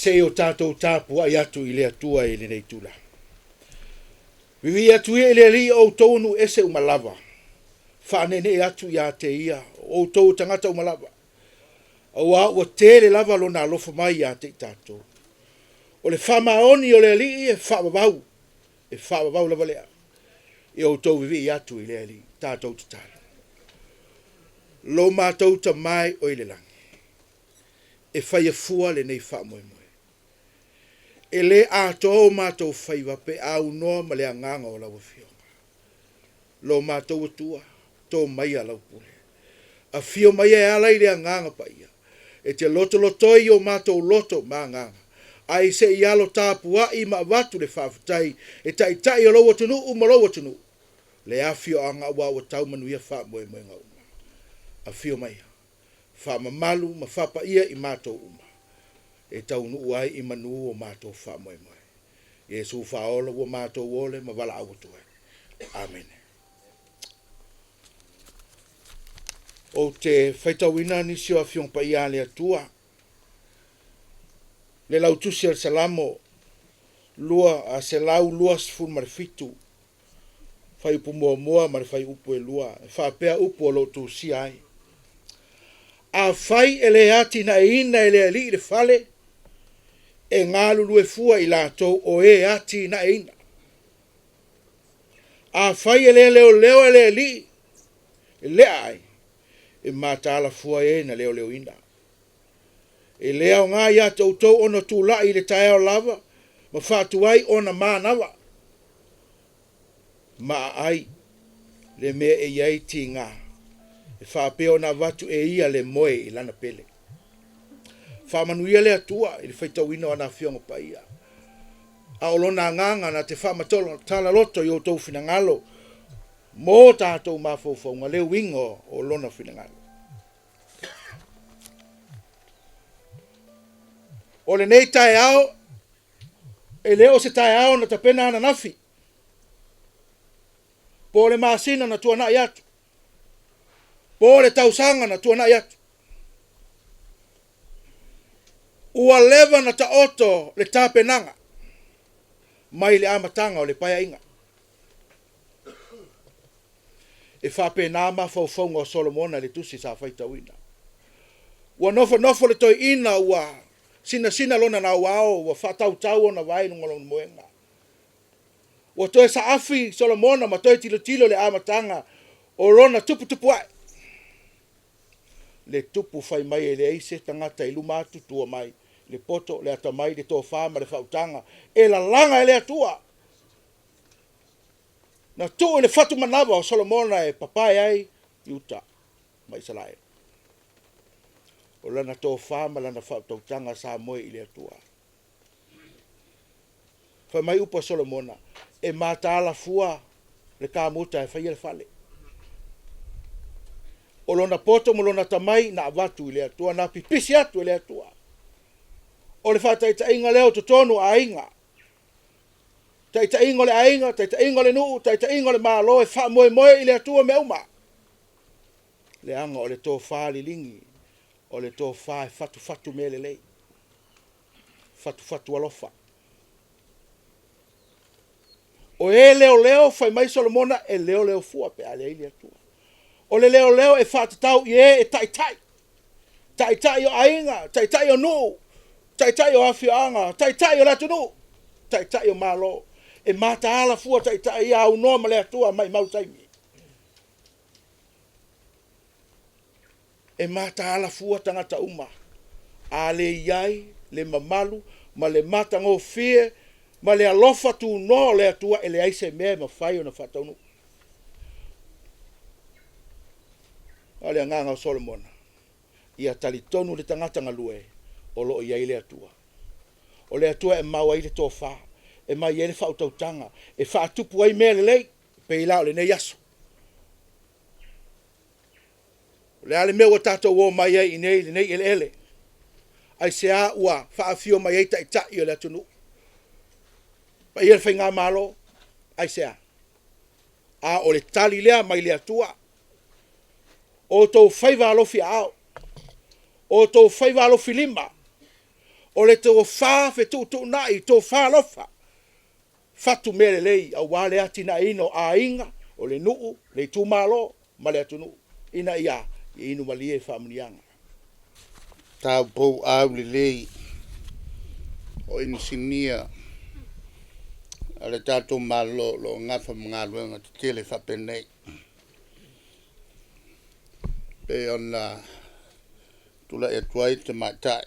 Se i o tatou tapuai atu i le Atua i lenei itula. Vivii atu ia i le Alii o outou nuu ese uma lava. Faaneenee atu ia te ia o outou tagata uma lava. Auā ua tele lava lona alofa mai ia te i tatou. O le faamaoni o le Alii e faavavau, e faavavau lava lea. Ia outou vivii atu i le Alii, tatou tatalo. Lo matou Tama e oe i le lagi, e faia fua lenei faamoemoe. E le atoa o matou faiva pe a aunoa ma le agaga o lau Afioga. Lo matou Atua, to maia lau pule. Afio maia e ala i le Agaga Paia, e te lotolotoi i o matou loto ma agaga, ae se i alo tapuai ma avatu le faafetai e taitai o lou atunuu ma lou atunuu, le afioaga aua ua tau manuia faamoemoega uma. Afio maia, faamamalu ma faapaia i matou uma, e taunuu ai i manu o matou faamoemoe. Iesu faaola ua matou ole ma valaau atu ai. Amene. Ou te faitauina nisi o Afioga Paia a le Atua, le lautusi o le Salamo 127, fuaiupu 1 ma le fuaiupu 2, e faapea upu o lo o tusia ai. Afai e le atinaeina e le Alii le fale, e galulue fua i latou o e atinaeina. Afai e le leoleo e le Alii le aai, e mataala fua e na leoleoina. E le aoga ia te outou ona tulai i le taeao lava ma faatuai ona manava. Ma aai le mea e i ai tiga, e faapea ona avatu e ia le moe i lana pele. Faamanuia le Atua i le faitauina o ana Afioga Paia. A o lona agaga na te faamatala loto i outou finagalo mo tatou mafaufauga le uiga o lona finagalo. O lenei taeao, e le o se taeao na tapena ananafi, po o le masina na tuanai atu, po o le tausaga na tuanai atu. Ua leva na taoto le tapenaga mai le amataga o le paeaiga. E faapena mafaufauga o Solomona i le tusi sa faitauina. Ua nofonofo le toeaina ua sinasina lona naauao, ua faatautau ona vae i luga o lona moega. Ua toe saafi Solomona ma toe tilotilo i le amataga o lona tuputupuae. Le tupu fai mai e leai se tagata i luma atu tua mai, le poto, le atamai, le tofa ma le faautaga e lalaga e le Atua. Na tuu i le fatumanava o Solomona e papae ai Iuta ma Isaraelu. O lana tofa ma lana faautautaga sa moe i le Atua. Fai mai upu a Solomona, e mataala fua le kamuta e faia le fale. O lona poto ma lona atamai na avatu i le Atua, na pipisi atu e le Atua. O le faataitaiga lea o totonu o aiga. Taitaiga o le aiga, taitaiga o le nuu, taitaiga o le Malo e faamoemoe i le Atua mea uma. Leaga o le tofa liligi, o le tofa e fatufatu mea lelei, fatufatu alofa. O e leoleo, fai mai Solomona, e leoleo fua pe a leai le Atua. O le leoleo e faatatau i e e taitai, taitai o aiga, taitai o nuu, taitai o afioaga, taitai o le atunuu, taitai o Malo. E mataala fua taitai ia aunoa ma le Atua maimau taimi. E mataala fua tagata uma, a le i ai le mamalu ma le matagofie ma le alofa tunoa o le Atua, e leai se mea e mafai ona faataunuu. A o le agaga o Solomona, ia talitonu le tagata galue o lo o i ai le Atua. O le Atua e mau ai le tofa, e mai ai le faautautaga, e faatupu ai mea lelei, pei la o lenei aso. O le a le mea ua tatou o mai ai i inei i lenei eleele? Aisea ua faafio mai ai taitai o le atunuu? Paia le faigamalo, aisea? A o le tali lea mai le Atua. O outou faiva alofi aao, o outou faiva alofi lima, O le tofa fetuutuunai, tofa alofa, fatu mea lelei aua le atinaeina o aiga, o le nuu, le itumalo ma le atunuu ina ia inu malie faamanuiaga. Taupou aulelei o inisinia a le tatou Malo o lo o nafa ma galuega tetele faapenei, pei ona tulai atu ai le tamaitai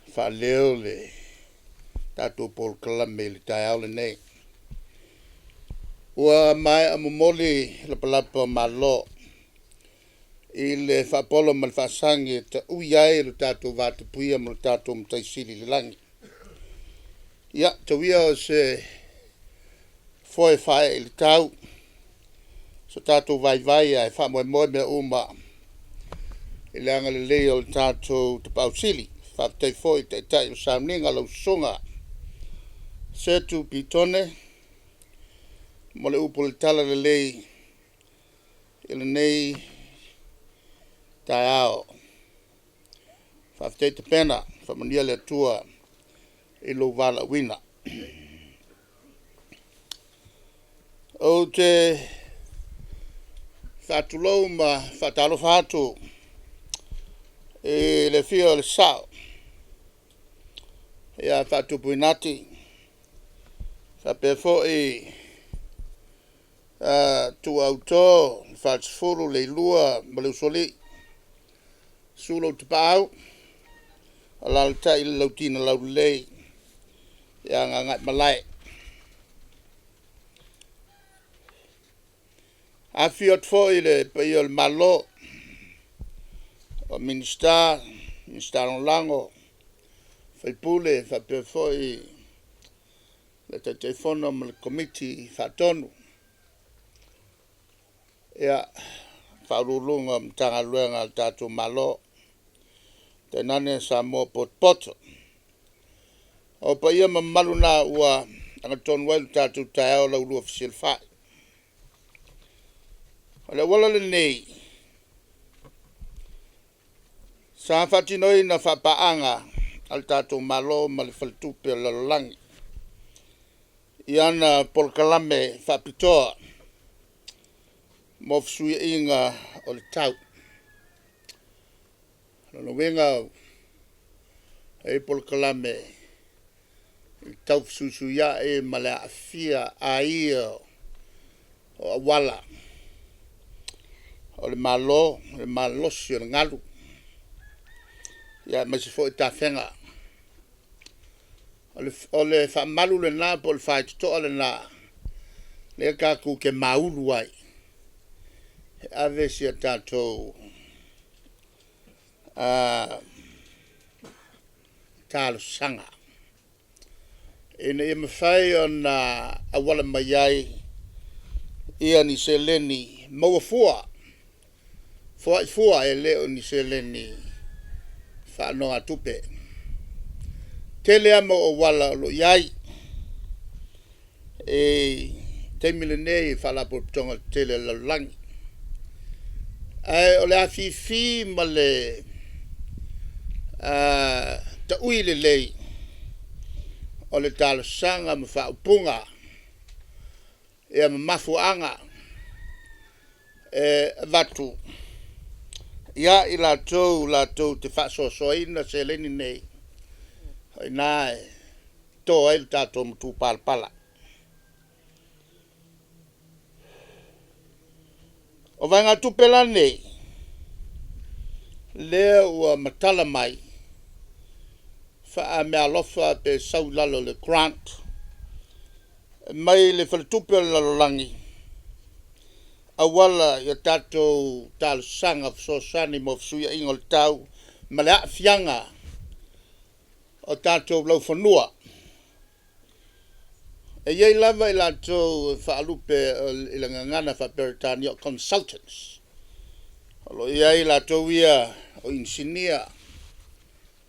e faaleo le tatou polokalame i le taeao lenei. Ua maea momoli lapalapa o Malo i le faapolo ma le faasagi e taui ai lo tatou vatapuia ma lo tatou Matai Sili i le lagi. Ia, tau ia o se foe e faaee i le tau so tatou vaivai ae faamoemoe mea uma i le agalelei o le tatou Tapaau Sili. Faafetai foi i le Taitai o le sauniga lau Susuga Setu Petone mo le upu o le talalelei i lenei taeao. Faafetai tapena, faamanuia le Atua i lou valaauina. Ou te faatulou ma faatalofa atu i le afio o le Sao ia Faatupuinati, faapea foi Ituau le Falesefulu, Leilua ma le Usoalii, susu lou Tapaau, alaalatai le Lauti na Laulelei ia Gagaemalae. Afifio atu foi le paia o le Malo, o Minisita, Minisita Lagolago, sui usufono faapea foi le Taitaifono ma le Komiti Faatonu, Ofisa Sili o Pulega o Matagaluega a le tatou Malo, tainane Samoa potopoto. O paia ma mamalu na ua agatonu ai lo tatou taeao laulua fesilafai. O le auala lenei sa faatinoina faapaaga a le tatou Malo ma le Faletupe o le Lalolagi i ana polokalame faapitoa mo fesuiaiga o le tau. O lona uiga e i ai polokalame e tau fesuisuiai ma le aafia aia o auala o le Malo, le malosi o le galu, aemaise foi tafega. O le faamalu lena po o le faitotoa lena lea tatou te maulu ai e ave si a tatou talosaga ina ia mafai ona auala mai ai ia ni seleni maua fua, foai fua e le o ni seleni faanogatupe. Tele lava mau auala o lo o i ai i le taimi lenei i Faalapotopotoga tetele a le lalolagi, ae o le afifi ma le taui lelei o le talosaga ma faaupuga ma mafuaaga e avatu ia i latou latou te faasoasoaina seleni nei, o i ina e to ai le tatou matupalapala. O vaegatupe la nei lea ua matala mai faameaalofa pe sau i lalo o le grant mai le Faletupe o le Lalolagi auala i a tatou talosaga fesoasoani mo fesuiaiga o le tau ma le aafiaga o tatou laufanua. E i ai lava i latou e faalupe i le gagana faa-Peretania o consultants. O lo o i ai i latou ia o inisinia,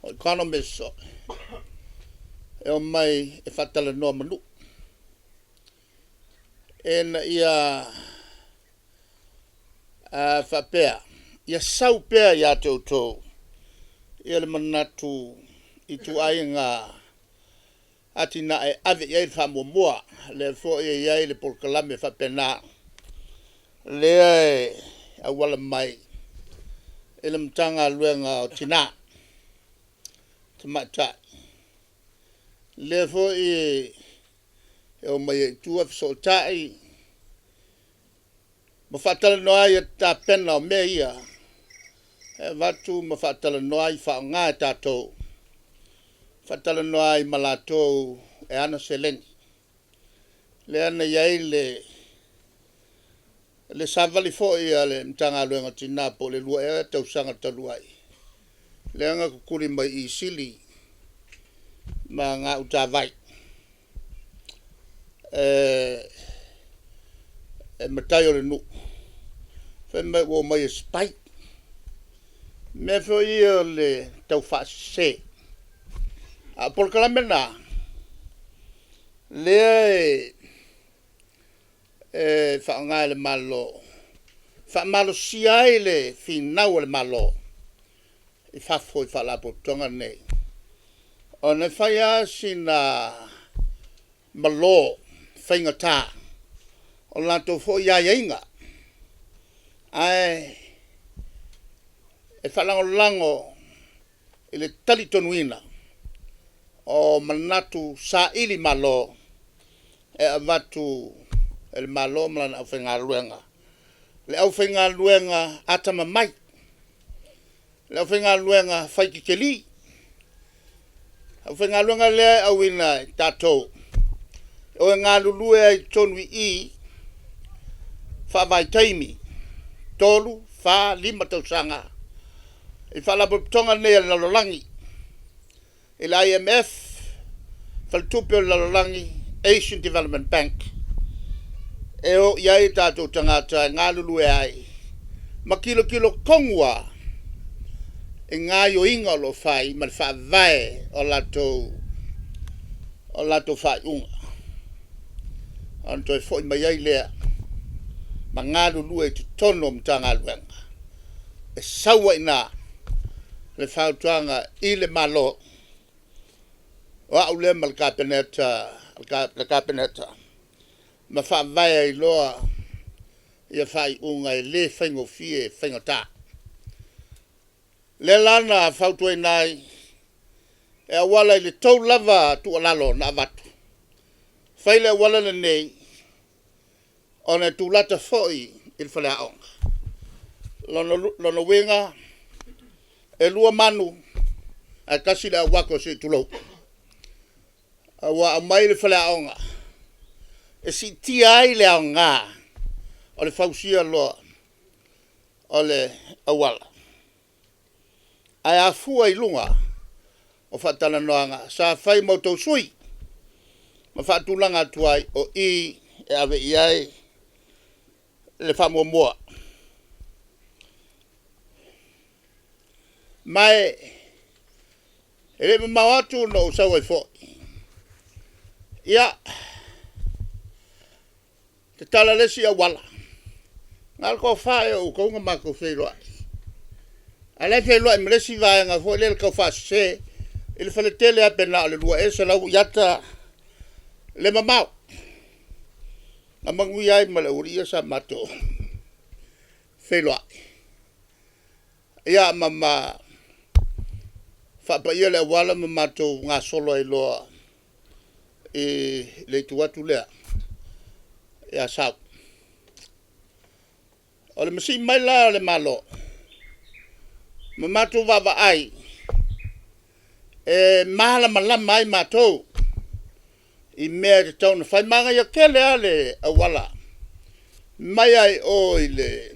o economist, e omai e faatalanoa ma nuu ina ia faapea, ia sau pea ia te outou ia le manatu. ituaiga atinae e ave i ai le faamuamua. Lea foi e i ai le polokalame faapena lea e auala mai i le Matagaluega o Tina ma Tamaitai, lea foi e omai ai i tua fesootai ma faatalanoa ai e tapena o mea ia, e avatu ma faatalanoa ai, faaaoga e tatou, faatalanoa ai ma latou e ana seleni. Lea na i ai le savali foi a le Matagaluega o Tina po o le 2 ea tausaga talu ai, lea na tutuli mai i i Sili ma Gautavai e matai o le nuu, fai mai ua omai e spy. O mea foi ia o le taufaasese. A o polokalame na, lea e faaaoga e le Malo e faamalosia ai le finau a le Malo i fafo i Faalapotopotoga nei, ona e fai lava sina malo faigata o latou foi aiaiga, ae faalagolago i le talitonuina o manatu sailimalo e avatu e le Malo ma lana aufaigaluega, le aufaigaluega atamamai, le aufaigaluega faiteteli. Le aufaigaluega lea e auina e tatou e o e galulue ai i totonu i i, faavaitaimi, 3, 4, 5 tausaga i Faalapotopotoga nei a le lalolagi, i le IMF, Faletupe o le Lalolagi, Asian Development Bank, e o i ai o tatou tagata e galulue ai ma tilotilo tonu lava i gaoioiga o lo o fai ma le faavae o latou faaiuga, ona toe foi mai ai lea ma galulue i totonu o Matagaluega. E sau ai i ina le fautuaga i le Malo, o au lea ma le Kapeneta ma faavae ai loa faaiuga e le faigofie, e faigata. O lea la na fautuaina ai e auala i le tou lava tuualalo na avatu, fai le auala lenei ona e tulata foi i le faleaoga. O lona uiga, e lua manu ae tasi le auato se i tulou. Ua aumai le faleaoga e siitia ai le aoga o le fausia loa o le auala, ae afua i luga o faatalanoaga sa fai ma outou sui ma faatulaga atu ai, o i e ave i ai le faamuamua. Ma e le i mamao atu na ou sau ai foi, ia, tatala le isi auala, na o le toa-fa ea o outou na matou feiloai, a o la e feiloai ma le isi vaega foi lele taufaasese i le faletele lava pe na o le 200 ea iata le mamao. Na manuia ai ma le aualii ia sa matou feiloai, ia ma ma faapaia le auala ma matou gasolo ai loa i le itu atu lea i Asau. O le masii mai la o le Malo ma matou vaavaai, e malamalama ai matou i mea e tatau ona fai. Manaia tele lava le auala mai lava i o i le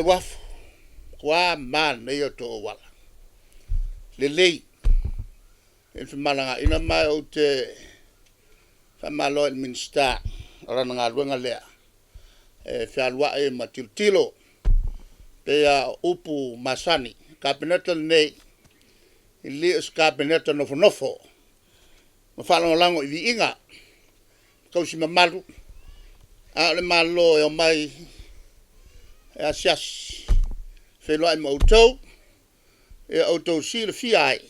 uafu, matua manaia o outou auala, lelei i le femalagaaiga. Ma ou te faamalo i le Minisita o lana galuega lea, e fealuai ma tilotilo e pei lava o upu masani. O le Kapeneta lenei, e le o se Kapeneta nofonofo ma faalagolago i viiga, tausi mamalu, a o le Malo e omai e asiasi, feiloai ma outou. E outou silafia ai,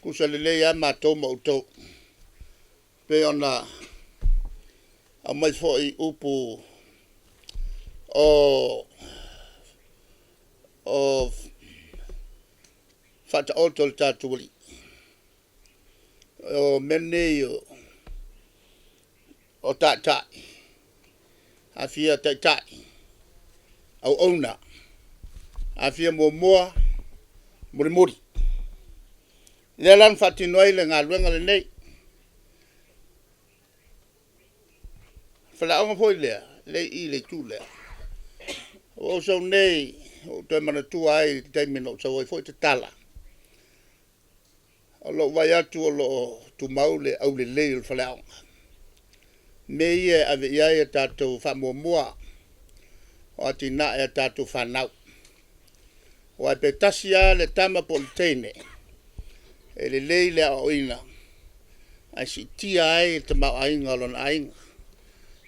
tusa lelei lava matou ma outou, pei ona aumai foi upu o Faataoto a le tatou Alii. O mea nei o taitai, a fia taitai, auauna, a fia muamua, mulimuli. O lea la na faatino ai le galuega lenei. O le faleaoga foi lea, lea e i i le itu lea, ua ou sau nei ua ou toe manatua ai i le taimi na ou sau ai foi tatala, o lou vaai atu o lo o tumau le aulelei o le faleaoga. O mea ia e ave i ai a tatou faamuamua, o atinae a tatou fanau. Aua pe tasi lava le tama po o le teine e lelei le aoaoina, ae siitia ai le tamaoaiga o lona aiga,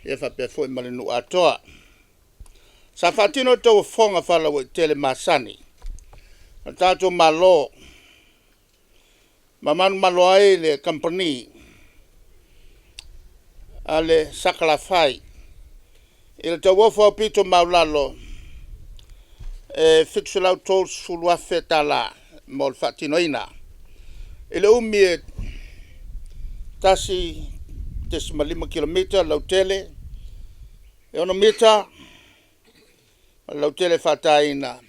ia faapea foi ma le nuu atoa. Sa faatino tauofoga faalauaitele masani a le tatou Malo ma manumalo ai le Kamupani a le Sakalafai i le tauofoga aupito maualalo e $730,000 mo le faatinoina. I le umi e 1.5 kilomita le lautele, e 6 mita le lautele faataina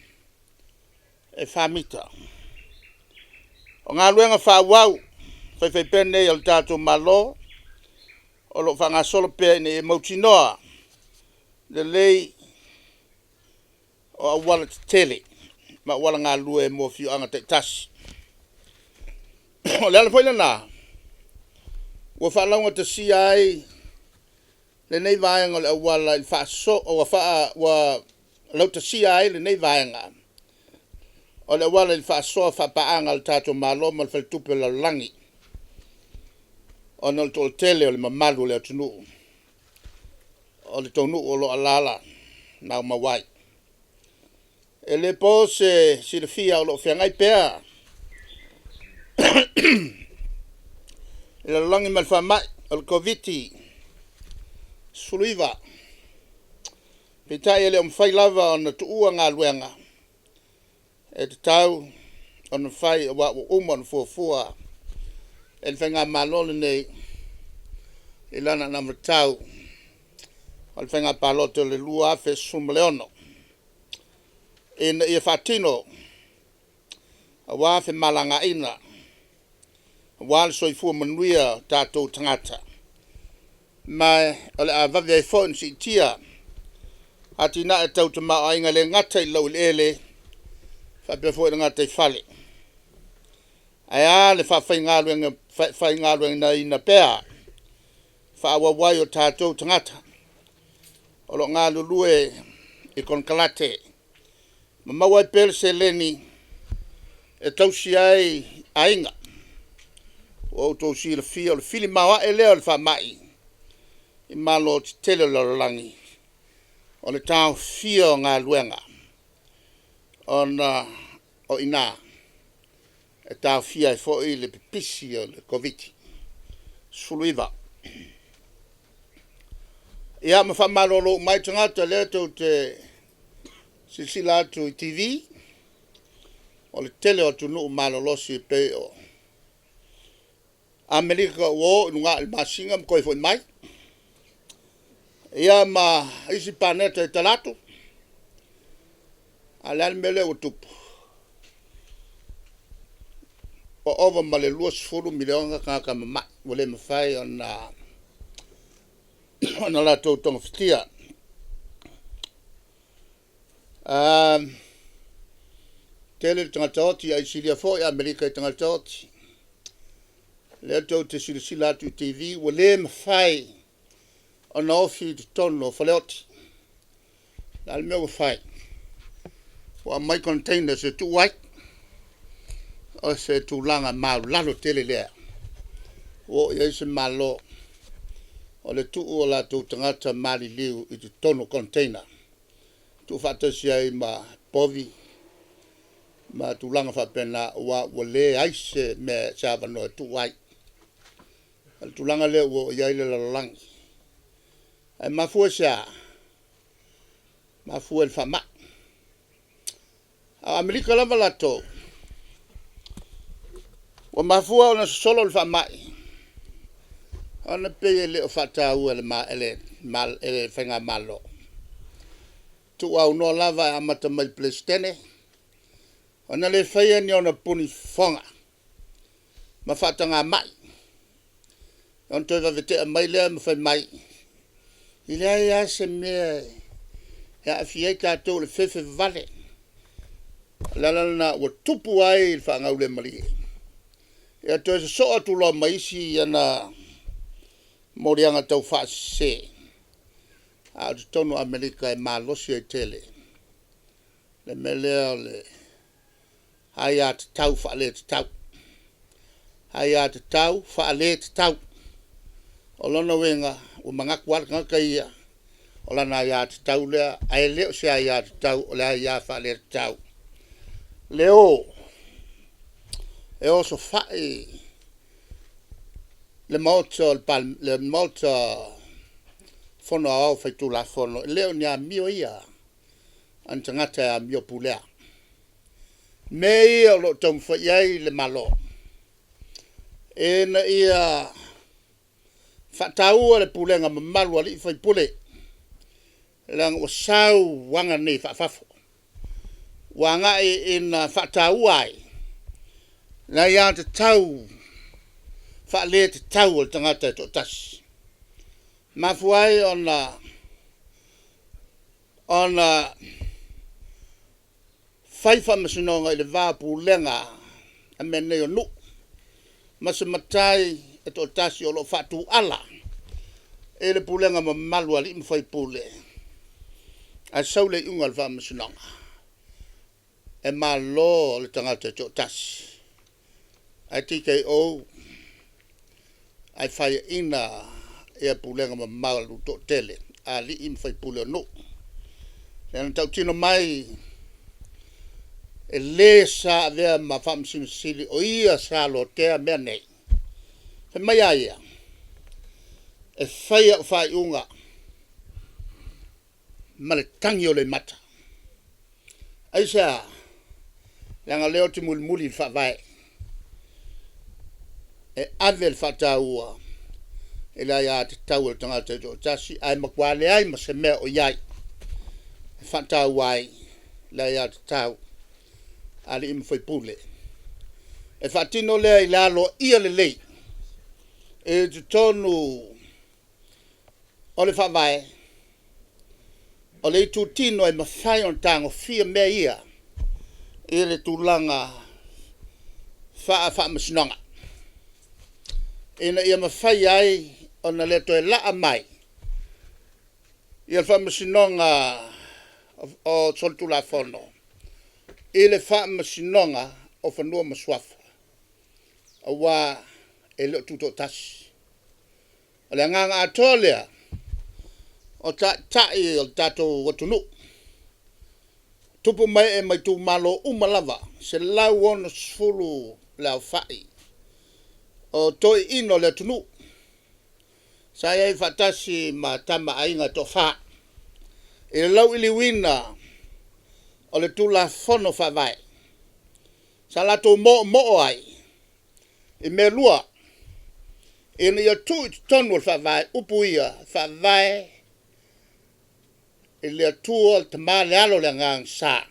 e 4 mita. O galuega faaauau faifaipea nei a lo tatou Malo, o lo o faagasolo pea ina ia mautinoa lelei o aualatetele ma auala galue mo afioaga taitasi. O le ala foi lena ua faalaugatasia ai lenei vaega o le auala i le ua lautasia ai lenei vaega o le auala i le faasoa faapaaga a le tatou Malo ma le Faletupe o le Lalolagi, ona o le toatele o le mamalu o le atunuu o le taunuu o lo o alaala ma maumau ai. E le po se silafia o lo o feagai pea le lalolagi ma le faamai o le Koviti-19. Peitai, e le o mafai lava ona tuua galuega e tatau ona fai aua ua uma ona fuafua e le Faigamalo lenei i lana anavatau o le Faiga Palota o le 2016, ina ia faatino aua femalagaaiga, aua le soifua manuia o tatou tagata. Ma o le a vave ai foi ona siitia atinae tau tamaoaiga, e le gata i le laueleele faapea foi le gataifale. Ae a le faafaigaluegaina pea faaauau ai o tatou tagata o lo o galulue i konekarate ma maua ai pea le seleni e tausi ai aiga. Ua outou silafia o le fili maoae lea o le faamai i malo tetele o le lalolagi, o le taofia o galuega, ona o i ina e taofia ai foi le pipisi o le Koviti-19. Ia ma faamalolo uma ai tagata o lea tou te silasila atu i TV, o le tele o atunuu malolosi e pei o Amerika ua o i luga i le masina ma toe foi mai, ia ma isi paneta i tala atu. A o le a le mea lea ua tupu? Ua ova ma le 20 miliona tagata mamai ua le mafai ona latou togafitia. Tele le tagata oti, ae silia foi Amerika i tagata oti. O lea tou te silasila atu i TV ua le mafai ona ofi i totonu o faleoti. O le a le mea ua fai? Ua aumai containers e tuu ai. O se tulaga maualalo tele lea ua oo i ai se Malo, o le tuu o latou tagata maliliu i totonu o container, tuufaatasi ai ma povi ma tulaga faapena aua ua leai se mea se avanoa e tuu ai. O le tulaga lea ua oo i ai le lalolagi. Ae mafua i se a? Mafua i le faamai. A o Amerika lava latou, ua mafua ona sosolo le faamai, ona e pei e le o faataua e le Faigamalo, tuuaunoa lava e amata mai i le Peresetene, ona le faia ni ona puni fofoga ma faatagamai, ona toe vave tea mai lea ma fai mai, e leai lava se mea e aafia ai tatou o le fefe vavale. O le ala lena ua tupu ai le faagaulemalie, ia toe sosoo atu loa ma isi ana moliaga taufaasese, a o totonu o Amerika e malosi ai tele le mea lea o le aiatatau faaletatau, aiatatau faaletatau. O lona uiga, ua manatu lava le tagata ia, o lana aiatatau lea, ae le o se aiatatau o le aia faaletatau. Le o e osofai le Maota Fono Aoao Faitulafono, e le o ni amio ia a ni tagata e amio pulea. O mea ia o lo o taumafai i ai le Malo, ina ia faataua le pulega mamalu a alii ma faipule, leaga ua sau aga nei faafafo, ua agai ina faataua ai le aiatatau faaletatau a le tagata e toatasi. E mafua ai ona fai faamasinoga i le va o pulega a mea nei o nuu, ma se matai e toatasi o lo o faatuala i le pulega mamalu a alii ma faipule, ae sau le iuga a le faamasinoga, e malo le tagata e toatasi, ae TKO ae faiaina ia pulega mamalu toatele a alii ma faipule o nuu. O lea na tautino mai e le sa avea ma Faamasino Sili o ia sa lotea mea nei, fai mai a ia, e fai au faaiuga ma le tagi o le mata. Aisea? Leaga o lea ou te mulimuli i le Faavae, e ave le faataua i le aiatatau a le tagata e toatasi, ae matua leai ma se mea o i ai e faataua ai le aiatatau a alii ma faipule. E faatino lea i le aloaia lelei i totonu o le Faavae, o le itutino e mafai ona tagofia mea ia i le tulaga faa-Faamasinoga, ina ia mafai ai ona le toe laa mai ia le Faamasinoga o Soligatulafono i le Faamasinoga o Fanua ma Suafa, aua e le o tutoatasi. O le agaga atoa lea o Taitai o le tatou atunuu, tupu ma ee mai itumalo uma lava, e 160 le aofai o toeaiina o le atunuu, sa i ai faatasi ma Tama a Aiga e toafa i le lauliliuina o le Tulafono Faavae. Sa latou moomoo ai i mea e lua, ina ia tuu i totonu o le Faavae upu ia, Faavae i le Atua le Tama le Alo le Agaga Sa,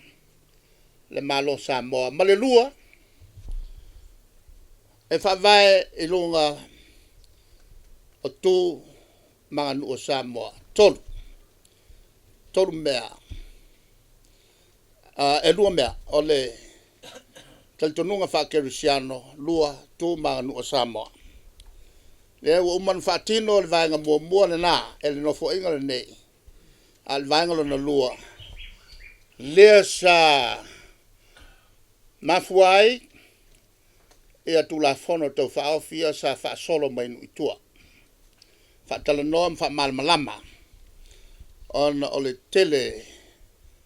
le Malo o Samoa. Ma le lua, e faavae i luga o tu ma aganuu a Samoa. 3 mea, e 2 mea, o le talitonuga faakerisiano, 2 tu ma aganuu a Samoa. Lea ua uma ona faatino le vaega muamua lena e le Nofoaiga lenei, a o le vaega lona lua, lea sa mafua ai ia Tulafono Tau Faaofi ia sa faasolo mai nuu i tua, faatalanoa ma faamalamalama ona o le tele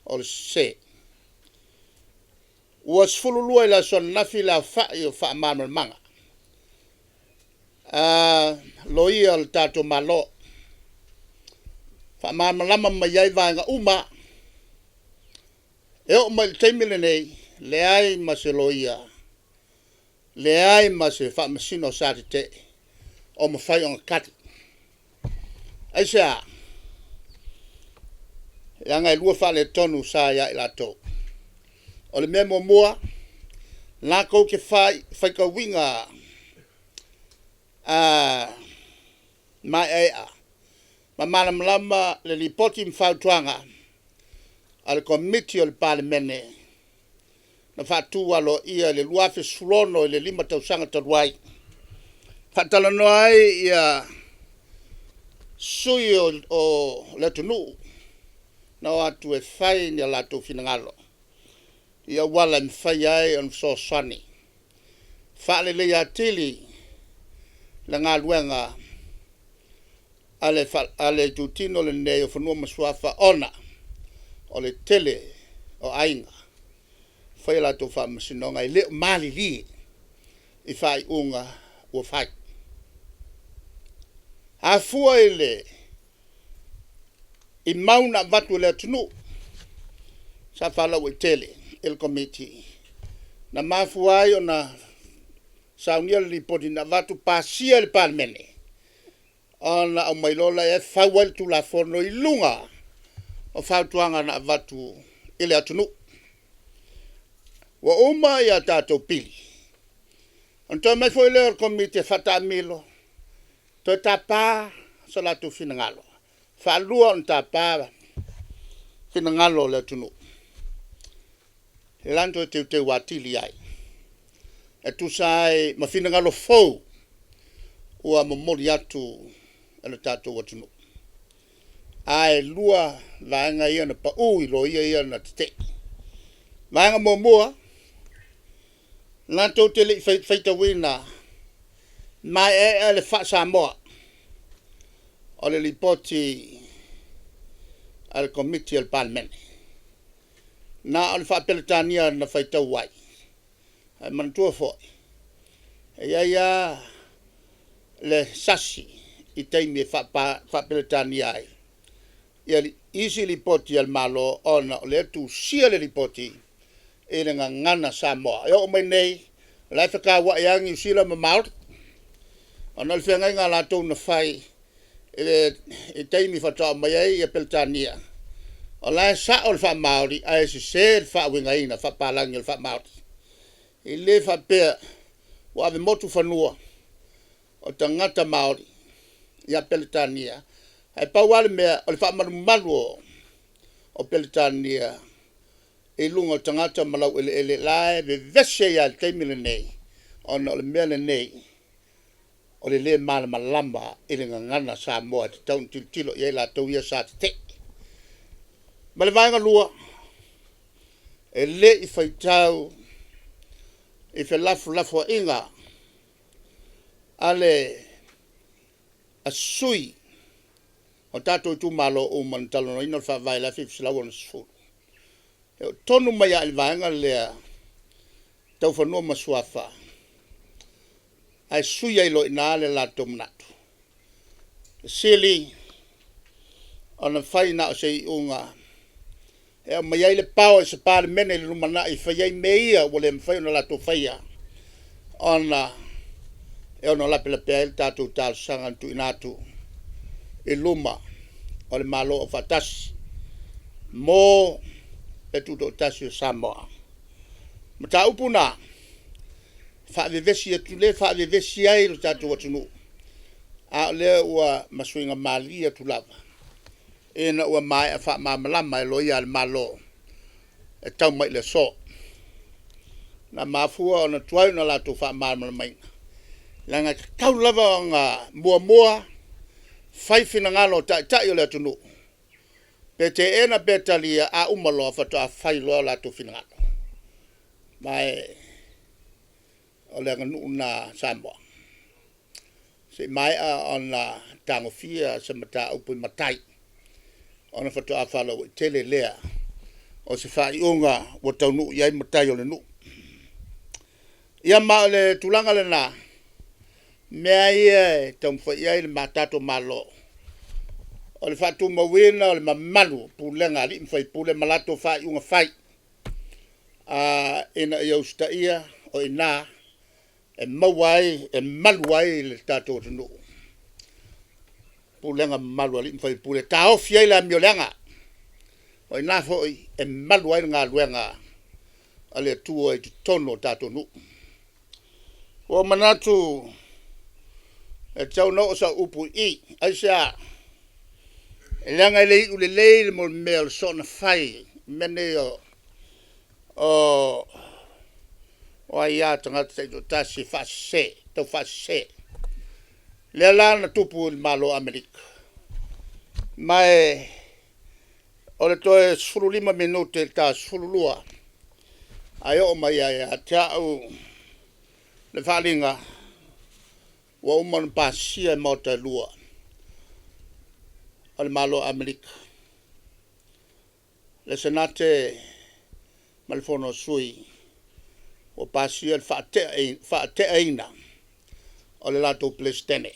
o le sese. Ua 12 i le aso ananafi le aofai o faamalamalamaga a loia o le tatou Malo, faamalamalama mai ai vaega uma. E oo mai i le taimi lenei, leai ma se loia, leai ma se faamasino sa tetee o mafai ona tali. Aisea? Leaga e 2 faaletonu sa ia i latou. O le mea muamua, latou te faitauina maeaea ma malamalama le Lipoti ma Fautuaga a le Komiti o le Palemene na faatu aloaia i le 2016 i le 5 tausaga talu ai, faatalanoa ai sui usufono o le atunuu na o atu e fai ni o latou finagalo i auala e mafai ai ona fesoasoani, faaleleia atili le galuega a le itutino lenei o Fanua ma Suafa ona o le tele o aiga e fai a latou faamasinoga e le o malilie i faaiuga ua fai. A fua i mau na avatu e le atunuu sa faalauaitele e le Komiti, na mafua ai ona saunia le Lipoti na avatu pasia e le Palemene, ona aumai loa lea fau ai le Tulafono i luga o fautuaga na avatu i le atunuu. Ua uma a tatou pili, ona toe omai foi lea o le Komiti e faataamilo, toe tapa so latou finagalo. E faalua ona tapa finagalo o le atunuu, lea la na toe teuteu atili ai, e tusa ai ma finagalo fou ua momoli atu e le tatou atunuu. Ae 2 vaega ia na pau i loia ia na tetee. Vaega muamua, latou te le i faitauina maeaea le faa-Samoa o le Lipoti a le Komiti a le Palemene. Na o le faa-Peretania na faitau ai, ae manatua foi, e i ai lava le sasi i taimi e faa-Peretania ai isi Lipoti a le Malo ona o lea e tusia le Lipoti i le gagana Samoa. E oo mai nei, o la e fetauai lava Niu Sila ma Maori, ona o le feagaiga a latou na fai i le taimi faatoa aumai ai Peretania, o la e sao le faa-Maori ae sese le faauigaina faapapalagi o le faa-Maori. E le faapea ua ave motu fanua o tagata Maori ia Peretania, ae pau lava le mea o le faamalumalu o Peretania i luga o tagata ma laueleele la e vevesi ai lava i le taimi lenei, ona o le mea lenei o le lē malamalama i le gagana Samoa e tatau ona tilotilo i ai latou ia sa tetee. Ma le vaega lua, e le i faitau i felafolafoaiga a sui o tatou itumalo uma na talanoaina le Faavae i le 1960. E oo tonu mai lava i le vaega lea tau Fanua ma Suafa, ae sui ai loa i ina le latou manatu. Fesili, ona fai na o se iuga e aumai ai le power i se Palemene i le lumanai e fai ai mea ia ua le mafai ona latou faia, ona e ono lapelapea ai le tatou talosaga na tuuina atu i luma o le Malo Aufaatasi mo le Tutoatasi o Samoa. O mataupu na, faavevesi atu lea e faavevesi ai lo tatou atunuu, a o lea ua ma suiga malie atu lava ina ua maea faamalamalama e Loia a le Malo e tau mai i le aso. Na mafua ona tuai ona latou faamalamalamaina, leaga e tatau lava ona muamua fai finagalo o Taitai o le atunuu, pe teena pe talia, a uma loa faatoa fai loa o latou finagalo. Ma o le aganuu lena a Samoa. Se i maea ona tagofia se mataupu i matai ona faatoa faalauaitele lea o se faaiuga ua taunuu i ai matai o le nuu. Ia ma o le tulaga lena, mea ia e taumafai i ai le tatou Malo, o le faatumauina o le mamalu o pulega a alii ma faipule ma latou faaiuga fai, ina ia usitaia, o i ina e maua ai, e malu ai le tatou atunuu, pulega mamalu a alii ma faipule e taofi ai le amioleaga. O i ina foi e malu ai le galuega a le Atua i totonu o tatou nuu. Ua ou manatu e tatau ona oo sau upu i i. Aisea? Leaga e le iu lelei le mea o le soona fai i mea nei o aia a tagata taitoatasi e faasese, taufaasese. Lea la na tupu i le Malo o Amerika, ma o le toe 15 minute i le ta 12, ae oo mai ia te au le faaaliga ua uma ona pasia e Maota e lua o le Malo o Amerika, le Senate ma le Fono a Sui, ua pasia le faateaina o le latou Peresetene,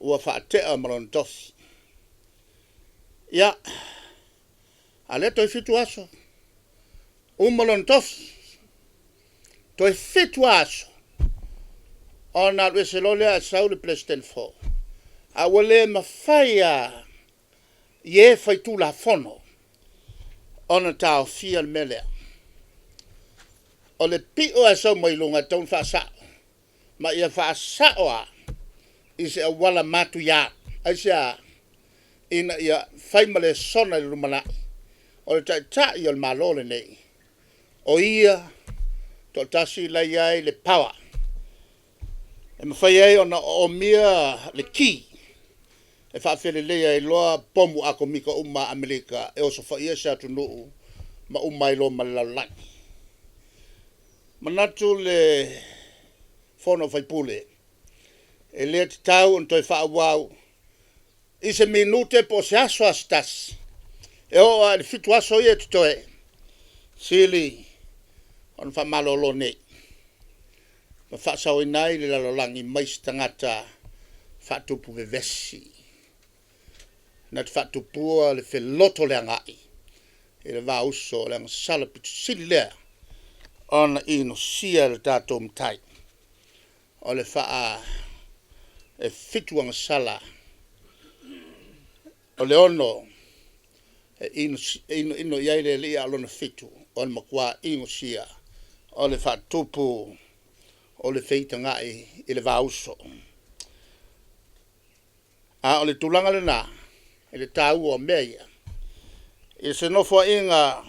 ua faatea ma lona tofi. Ia, a o lea toe 7 aso uma lona tofi, toe 7 lava aso ona alu ese loa lea ae sau le Peresetene fou. A ua le mafai lava i e faitulafono ona taofia le mea lea. O le pio lava e sau mai luga e tatau ona faasao, ma ia faasao lava i se auala matuia. Aisea? Ina ia fai ma lesona i le lumanai, o le Taitai o le Malo lenei, o ia toatasi la e i ai le power e mafai ai ona oomia le ki e faafeleleia ai loa pomu atomika uma a Amerika e osofaia se atunuu ma uma ai loa ma le lalolagi. E manatu le Fono a Faipule, e le tatau ona toe faaauau i se minute po o se aso lava se tasi, e oo lava i le 7 aso ia e totoe, sili ona faamalolo nei ma faasaoina ai le lalolagi mai se tagata faatupu vevesi, na te faatupua le felotoleagai i le vauso o le agasala pito sili lea ona inosia e lo tatou Matai, o le e 7 agasala, o le 6 e inoino i ai le Alii, a o lona 7, o le matua inosia o le faatupu o le feitagai i le vauso. A o le tulaga lena i le taua o mea ia, i se nofoaiga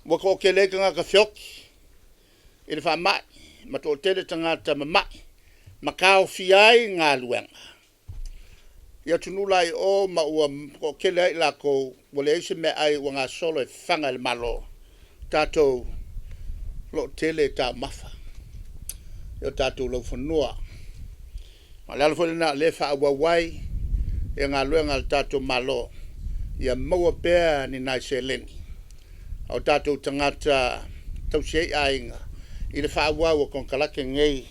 ua toatele ai tagata feoti i le faamai, ma toatele tagata mamai ma taofia ai galuega i atunuu la i o ma ua toatele ai i latou ua leai se meaai ua gasolo e fafaga e le Malo, tatou o lo o tele taumafa i o tatou laufanua. Ma o le ala foi lena o lea e faaauau ai galuega a le tatou Malo, ia maua pea ni nai seleni a o tatou tagata e tausi ai aiga i le faaauau o konekarate nei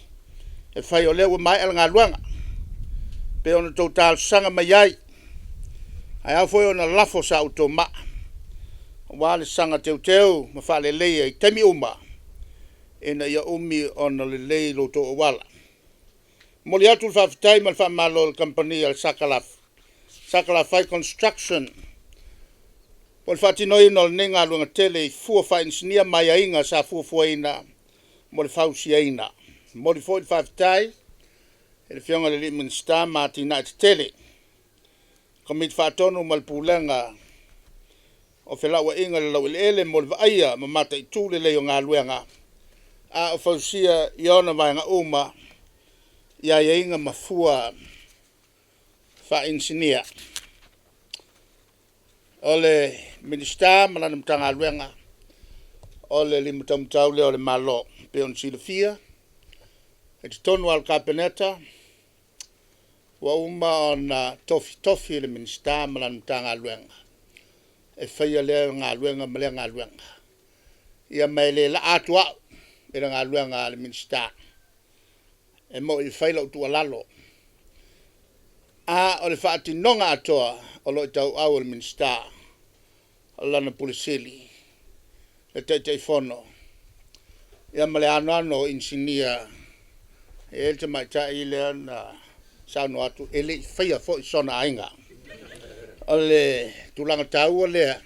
e fai o lea ua maea le galuega, e pei ona outou talosaga mai ai. Ae ao foi ona lafo sa outou maa aua le saga teuteu ma faaleleia i taimi uma ina ia umi ona lelei lo outou auala. E momoli atu le faafetai ma le faamalo i le Kamupani a le Sakalafai Construction mo le faatinoina o lenei galuega tele i fua faainisinia ma aiaiga sa fuafuaina mo le fausiaina. E momoli foi le faafetai i le Afioga i le Minisita ma Atinae Tetele, Komiti Faatonu ma le Pulega o Felauaiga i le Laueleele mo le vaaia ma mataitu lelei o galuega a o fausia i ona vaega uma i aiaiga ma fua faainisinia. O le Minisita ma lana Matagaluega, o le lima taumatau lea o le Malo. E pei ona silafia, i totonu lava o le Kapeneta, ua uma ona tofitofi le Minisita ma lana Matagaluega e faia lea galuega ma lea galuega. Ia ma e le laa atu au. i le galuega a le Minisita. E mo'i fai la'u tuualalo, a o le faatinoga atoa o lo o i tauau o le Minisita, o lana Pule Sili, le Taitaifono, ia ma le anoano o inisinia. E i ai le tamaitai lea na saunoa atu e le i faia foi sona aiga. O le tulaga taua lea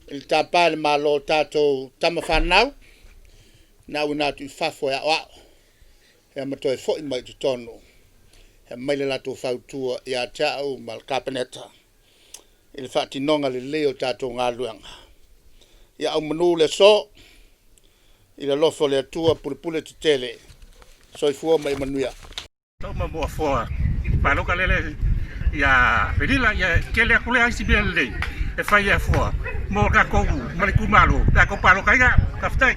i le tapa e le Malo o tatou tama fanau na auina atu i fafo e aoao, ia ma toe foi mai i totonu e aumai le latou fautua ia te au ma le Kapeneta i le faatinoga lelei o tatou galuega. Ia auomanu le aso i le alofa o le Atua pulepule tetele. Soifua ma ia manuia. Toma mo afoa paloka lele ia Felila ia tele atu lea isi mea lelei e fai e afoa mo tatou ma le itumalo pe a tou paloka ai. Faafetai.